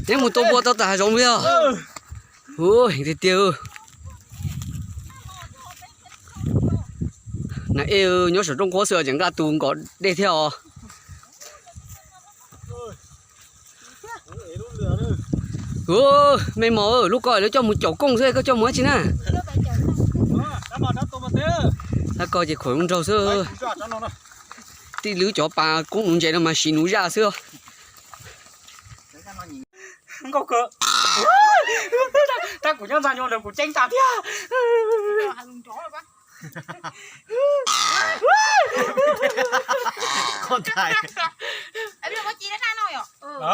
Neb mus tua npua tau tag hav zoov li os. Ua heev tiag tiag. Nas ej nyob saum rooj nqhuab xwb tseem nqa tus nkaum dej thiab os. Me mos, lub ko lawv coj mus caum kooj xwb, koj coj mus dab tsi na? Tab ko ces khuam nraug xwb. Tij lwb cov pas koob nuv ntses no mas siv nuv zaj xwb. Nkauj kawg. Tab kuv nyob ntxa nyuag ntawd kuv ceeb tas thiab.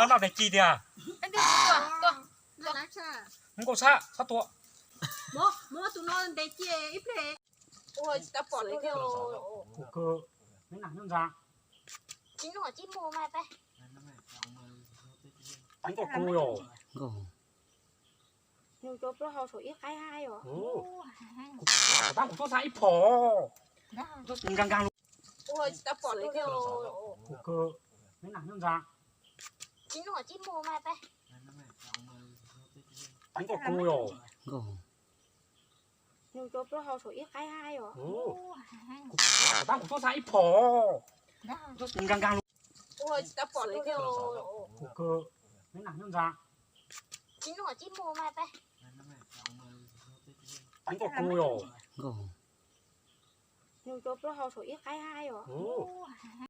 Noj tes ci tiag. Nkauj txhab txhob tua. Kuv kawg, neb nyob ntxa. Tab kuv tuaj xa ib phom. Nkas nkas lus. Kuv kawg, neb nyob ntxa. Tab kuv tuaj xa ib phom. Nkas nkas lus. Kuv kawg, neb nyob ntxa. Tab kuv tuaj xa ib phom.